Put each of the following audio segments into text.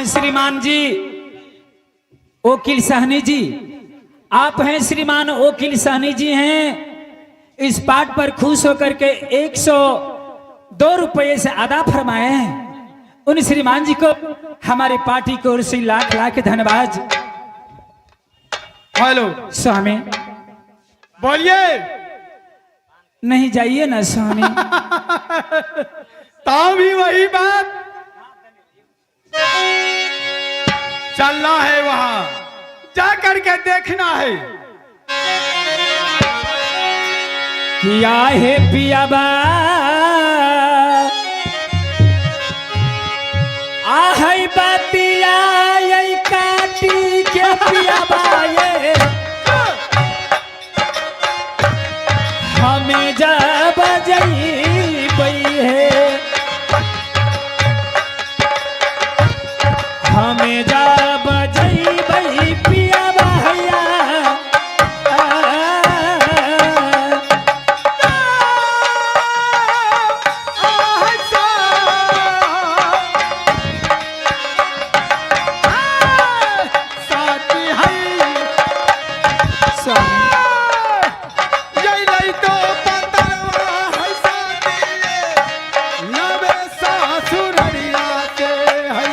श्रीमान जी वकील सहनी जी, आप हैं श्रीमान वकील सहनी जी हैं, इस पाठ पर खुश होकर के 102 रुपये से अदा फरमाए हैं। उन श्रीमान जी को हमारी पार्टी की ओर से लाख लाख धन्यवाद। हेलो स्वामी बोलिए। नहीं जाइए ना स्वामी। तो भी वही बात, चलना है वहां, जा करके देखना है। किया है पियाबा आहै बतिया ये काटी के पियाबा ये हमें जब जईबै है, हमें जब जईबै पियाबा हैया। साथी है। स्वामी यही लई तो पतरवा है साथी, नवे सासुररिया के है।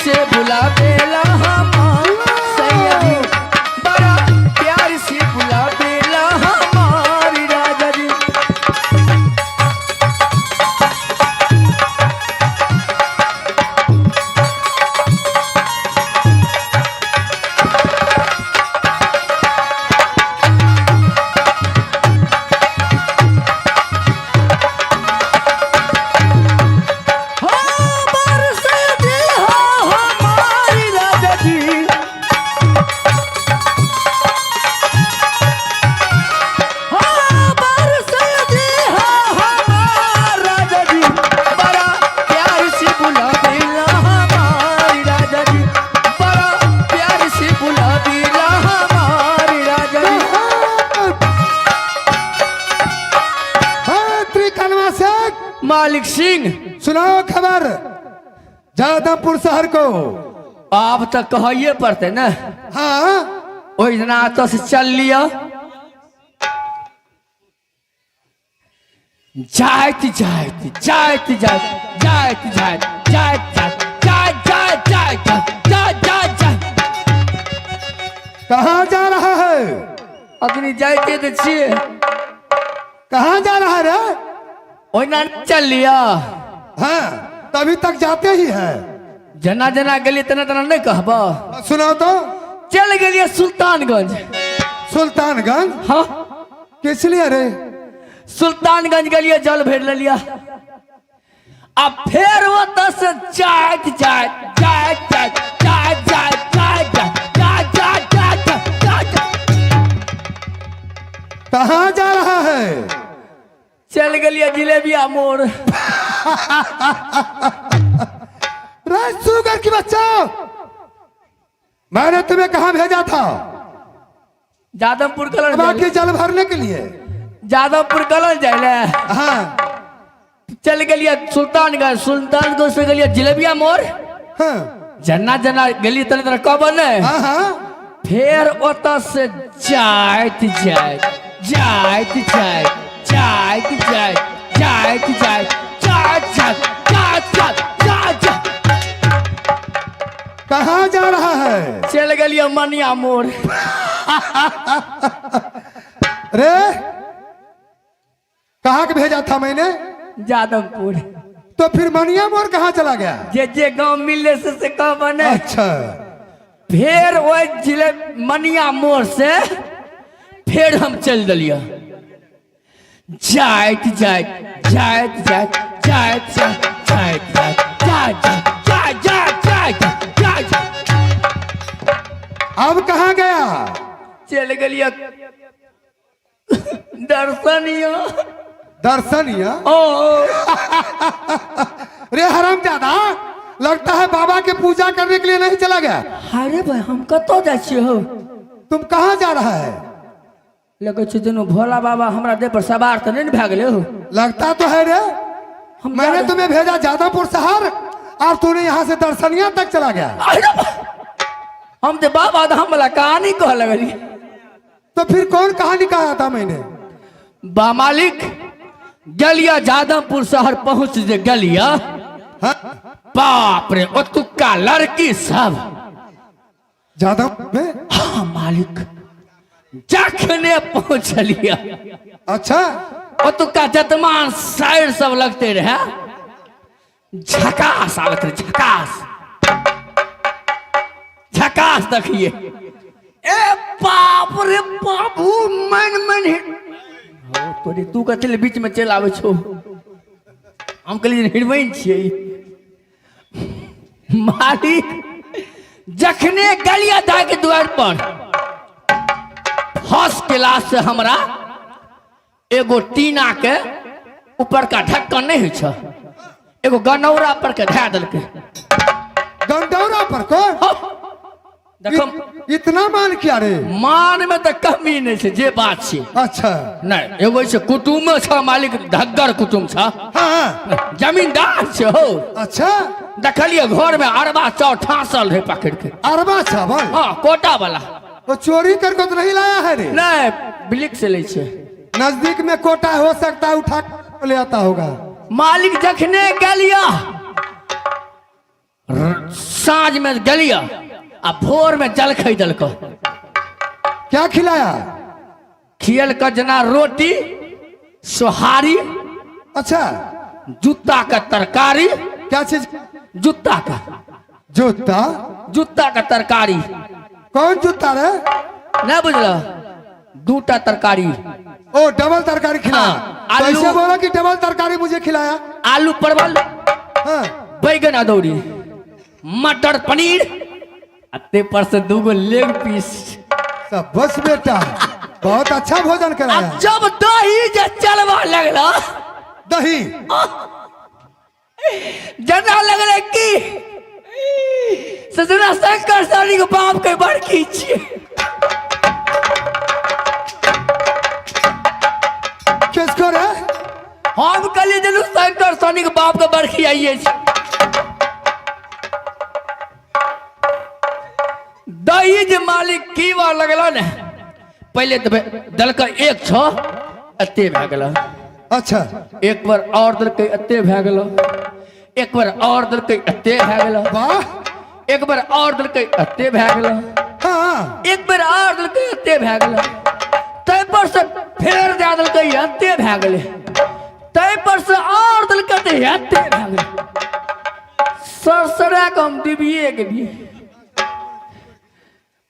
से बुलावेला हमार सैया जी, बड़ा प्यार से बुलावेला हमार राजा जी। हो बरसे जी हो हमारी राजा जी, हो बरसे जी हो हमार राजा जी, बड़ा प्यार से बुलावेला हमारी राजा जी, बड़ा प्यार से बुलावेला हमारी राजा जी। हाँ, त्रिकनवा शेख मालिक सिंह, सुनाओ खबर जादमपुर शहर को। आप तो कहिए पड़ते ना। हाँ। ओहि दिना एतऽ से चल लिअ, जाइत जाइत जाइत जाइत जाइत जाइत जाइत जाइत जाइत जाइत जाइत जाइत जाइत जाइत। कहाँ जा रहा है? अखनी जाइते तऽ छियै। कहाँ जा रहा है रे? ओहिना नहि चल लिअ। हाँ, तभी तक जाते ही है। जेना जेना गेलियै तेना तेना नहि कहब। सुनाओ तो। चलि गेलियै सुल्तानगंज। सुल्तानगंज? हाँ। किस लिए रे? सुल्तानगंज गेलियै, जल भरि लेलियै आ फेर ओतऽ से जाइत जाइत जाइत जाइत जाइत जाइत जाइत जाइत जाइत जाइत जाइत जाइत जाइत। कहाँ जा रहा है? चलि गेलियै जिलेबिया मोड़। रे सुगर की बच्चा, मैंने तुम्हें कहाँ भेजा था? जादवपुर कलन। बाकी जल भरने के लिए। जादवपुर कलन जाइ ले। हाँ। चलि गेलियै सुल्तानगंज, सुल्तानगंज से गेलियै जिलेबिया मोड़। हाँ। जेना जेना गेलियै तेना तेना कहब नहि। हाँ हाँ। फेर ओतऽ से जाइत जाइत जाइत जाइत जाइत जाइत जाइत जाइत जाइत जाइत जाइत जाइत जाइत जाइत। कहाँ जा रहा है? चलि गेलियै मनिया मोड़। रे, कहाँ के भेजा था मैंने? जादवपुर। तो फिर मनिया मोड़ कहाँ चला गया? जे जे गाँव मिलले से कहब ने। अच्छा। फेर ओहि जिले मनिया मोड़ से फेर हम चलि देलियै जाइत जाइत जाइत जाइत जाइत जाइत जाइत जाइत जाइत जाइत जाइत जाइत जाइत। अब कहाँ गया? चलि गेलियै दर्शनीय। दर्शनिया? ओ। रे हराम ज्यादा, लगता है बाबा के पूजा करने के लिए नहीं चला गया। अरे भाई, हम कतऽ जाइ छियै हौ? तुम कहाँ जा रहा है? लगै छै जेना भोला बाबा हमरा देह पर सवार तऽ नहि ने भए गेलै हौ। लगता तो है रे। हम मैंने जा- तुम्हें भेजा जादवपुर शहर और तूने यहाँ से दर्शनिया तक चला गया। अरे बा- हम तऽ बाबा धाम वाला कहानी कहऽ लगलियै। तो फिर कौन कहानी कहा था मैंने? बा मालिक, गेलिया जादवपुर शहर पहुँच जे गेलिया, हाँ? बाप रे, ओतुक्का लड़की सब। जादव में? हाँ मालिक, जखने पहुँचलिया, अच्छा। ओतुक्का जतमान साइड सब लगते रहे, झकास आबैत रहे, झकास झकास देखिए। ए बाप रे बाबू, मन मन हो तोरे, तू कथी ले बीच में चलि आबै छौ? हम कहलियै हिरबैन छियै ई। मालिक, जखने गलिया दाय के द्वार पर फर्स्ट क्लास से हमरा एगो टीना के ऊपर का ढक्कन नहीं होइ छै, एगो गनौरा पर के धए देलकै। गंडौरा पर को? हौ, देखो। इतना मान किया रे? मान में तऽ कमी नहि छै, जे बात छै। अच्छा। नहि, एगो छै कुटुम्ब छ मालिक, धग्गर कुटुम्ब छ। हाँ। जमींदार छै हौ। अच्छा। देखलियै घर में अरबा चाउर ठासल रहे पकड़ के। अरबा चावल? हाँ, कोटा वाला। वो चोरी करके तो नहीं लाया है रे? नहि, ब्लिक से लै छै। नजदीक में कोटा हो सकता है, उठा के ले आता होगा। मालिक, जखने गेलिया साँझ में गेलियै आ भोर में जलखै देलकै। क्या खिलाया? खियलकै जेना रोटी सोहारी। अच्छा। जूता के तरकारी। क्या चीज? जूता का। जूता? जूता का तरकारी। कौन जूता रे? नहीं बुझल, दूटा तरकारी। ओ डबल तरकारी खिलाया? हाँ, आलू। कैसे बोला कि डबल तरकारी मुझे खिलाया? आलू परवल। हाँ। बैगन अदौरी, मटर पनीर आ ते पर से दूगो लेग पीस। सब बस बेटा, बहुत अच्छा भोजन आ कराया। जब दही जे चलवा लगला। दही? जना लगले की सजना शंकर सानी के बाप के बड़की छियै। किसको रे? हम कहलियै जनु शंकर सोनी के बाप के बरखी आइए छै। दही जे मालिक की बार लगल ने, पहिले तऽ देलकै एक छो, एते भए गेल। अच्छा। एक बार और देलकै, एते भए गेल। एक बार और देलकै, एते भए गेल। वाह। एक बार और देलकै, एते भए गेल। हाँ। एक बेर और देलकै, एते भए गेल। ताहि पर से फेर दए देलकै, एते भए गेलै। ताहि पर से और देलकै तऽ एते भए गेलै। सरसरा कऽ हम डूबिए गेलियै।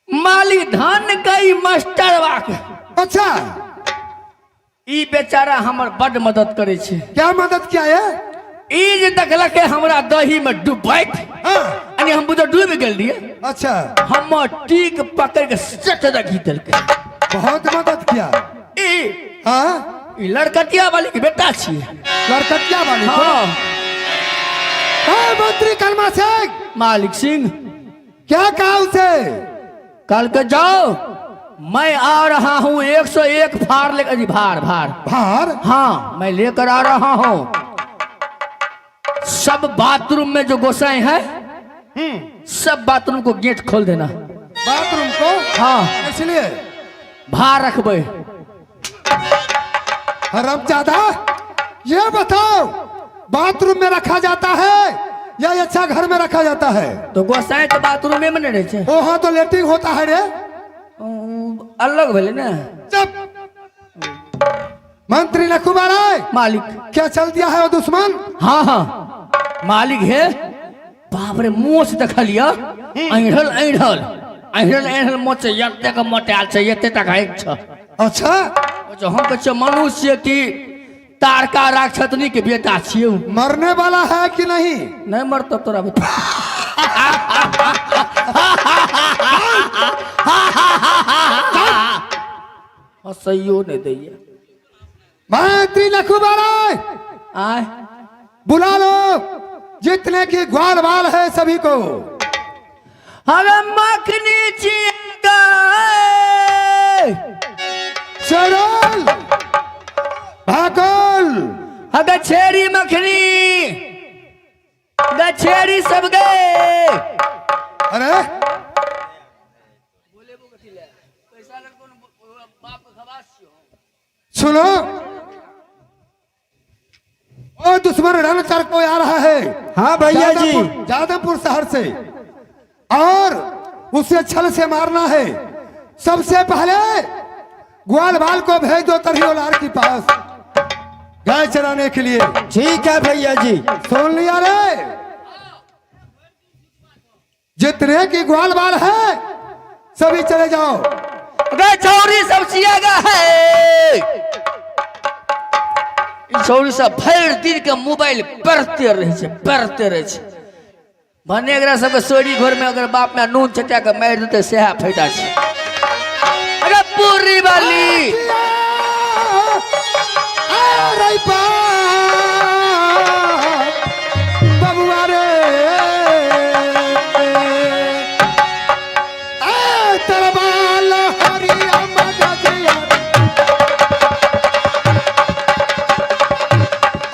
मालिक धन गई मास्टरवा के। अच्छा। ई बेचारा हमर बड मदद करै छै। क्या मदद किया है? ई जे देखलकै हमरा दही में डूबैत, हाँ। यानी हम बुझो डूबि गेल रहियै। अच्छा। हमर टीक पकड़ के सट दे घी देलकै। बहुत मदद किया। ई हाँ। ई लड़कटिया वाली के बेटा छियै। लड़कटिया वाली को? हाँ। ए, मंत्री कलमा सिंह। मालिक सिंह। क्या कहा उसे? कल के जाओ, मैं आ रहा हूँ 101 फार लेकर जी, भार भार। भार? हाँ, मैं लेकर आ रहा हूँ। सब बाथरूम में जो गोसाई है, सब बाथरूम को गेट खोल देना। बाथरूम को? हाँ। इसलिए? भार रखबे। हरामजादा, ये बताओ बाथरूम में रखा जाता है या अच्छा घर में रखा जाता है? तो गोसाई तो बाथरूम में नहीं रहे छे। ओ हाँ, तो लेटरिन होता है रे। अलग भेले ने। चुप। मंत्री नकुमार राय। मालिक। क्या चल दिया है वो दुश्मन? हाँ हाँ मालिक है। बाप रे, मोछ देखलिया, ऐढ़ल ऐढ़ल ऐढ़ल ऐढ़ल मोछ, एतेक मोटायल छै, एते तक हाइट छ। अच्छा। अच्छा, हम कहै छियै मनुष्य की तारका राक्षसनी के बेटा छियौ। मरने वाला है कि नहीं? नहीं मरतो तोरा बेटा। हंसैयो नहीं दैया। मंत्री नकुमार राय। आय। बुला लो जितने की ग्वाल बाल है सभी को। हवे मखनी छियै गै। चरल भागल। हगे छेरी मखनी, गछेरी सब गए। अरे, सुनो, ओ दुश्मन रण कर को आ रहा है। हाँ भैया जी। जादवपुर शहर से, और उसे छल से मारना है। सबसे पहले ग्वाल बाल को भेज दो तरही औलार के पास गाय चराने के लिए। ठीक है भैया जी। सुन लिया रे? जितने की ग्वाल बाल है सभी चले जाओ। गए छौरी सब सियागा है। ई छौरी सब भरि दिन के मोबाइल पढ़ते रहै छै, पढ़ते रहै छै। भने एकरा सबके सोरी घर में अगर बाप में नून छटा के मारि देतै सएह फायदा छै। अरे पूरी वाली। अरे बबुआ रे, ए तरबाल हरिया मगजिया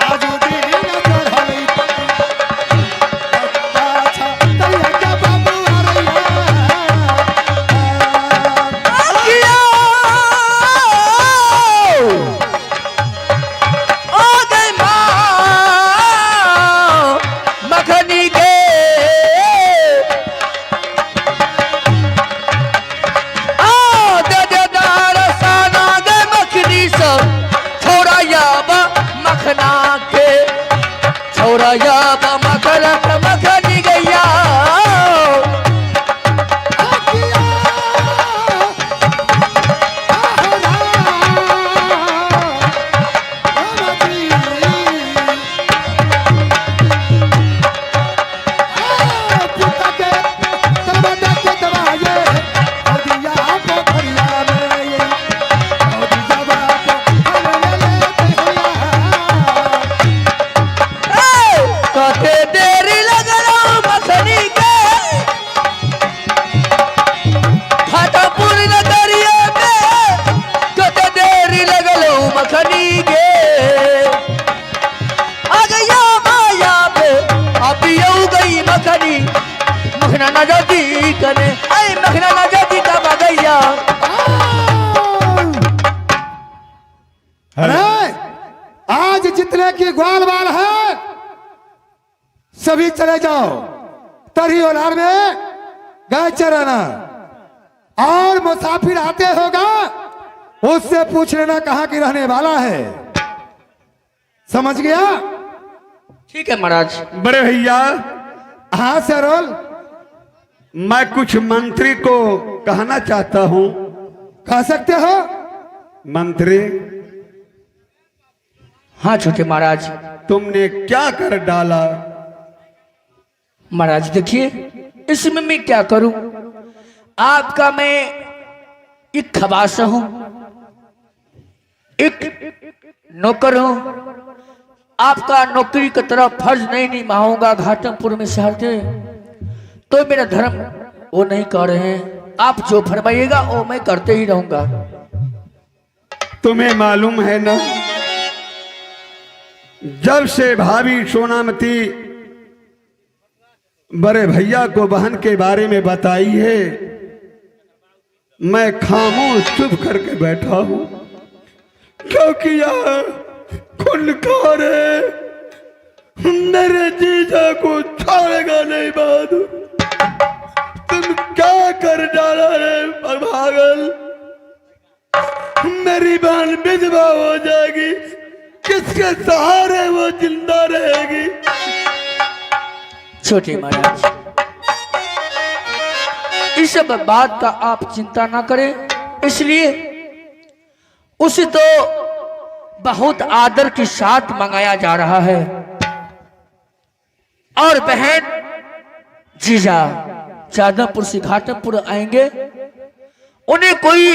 आजू दिन चढ़ई अच्छा तैया के बबुआ रे। किया? मखनी गे। आ गया माया पे अपियो गई मखनी, मखना ना जाती कने ऐ मखना ना जाती का गैया। अरे आज जितने की ग्वाल बाल है सभी चले जाओ तरही ओलार में गाय चराना, और मुसाफिर आते होगा उससे पूछ लेना कहाँ की रहने वाला है। समझ गया? ठीक है महाराज। बड़े भैया, हाँ सरोल, मैं कुछ मंत्री को कहना चाहता हूँ। कह सकते हो। मंत्री, हाँ छोटे महाराज। तुमने क्या कर डाला? महाराज देखिए, इसमें मैं क्या करूं? आपका मैं एक खबास हूं, एक नौकर हूं। आपका नौकरी की तरह फर्ज नहीं निभाऊंगा घाटमपुर में शहर के, तो मेरा धर्म वो नहीं कर रहे हैं। आप जो फरमाइएगा वो मैं करते ही रहूंगा। तुम्हें मालूम है ना, जब से भाभी सोनामती बड़े भैया को बहन के बारे में बताई है, मैं खामोश चुप करके बैठा हूं, क्योंकि यह खुनखार है, मेरे जीजा को छोड़ेगा नहीं बहादुर। तुम क्या कर डाला रे पागल? मेरी बहन विधवा हो जाएगी, किसके सहारे वो जिंदा रहेगी? छोटे महाराज, इस सब बात का आप चिंता ना करें। इसलिए उसे तो बहुत आदर के साथ मंगाया जा रहा है। और बहन जीजा जादवपुर से घाटमपुर आएंगे, उन्हें कोई